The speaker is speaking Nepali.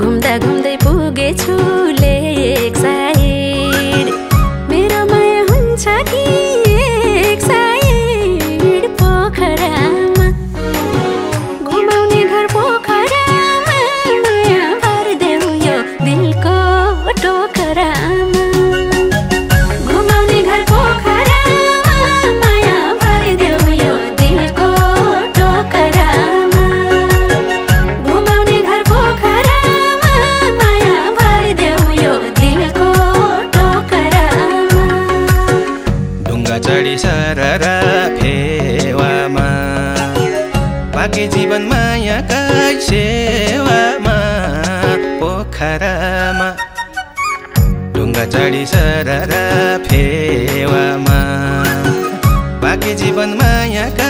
घुम्दा घुम्दै पुगेछु लेक साइड मेरो माया हुन्छ कि एक साइड पोखरामा घुमाउने घर पोखरामा माया भरिदेऊ यो दिलको टोकरामा घुमाउने घर पोखरामा माया भरिदेऊ यो दिलको टोकरामा घुमाउने घर पोखरामा माया भरिदेऊ यो दिलको टोकरामा ढुङ्गा चढी सररा फेवामा बाँकी जीवन मायाका सेवामा पोखरामा ढुङ्गा चढी सररा फेवामा बाँकी जीवन मायाका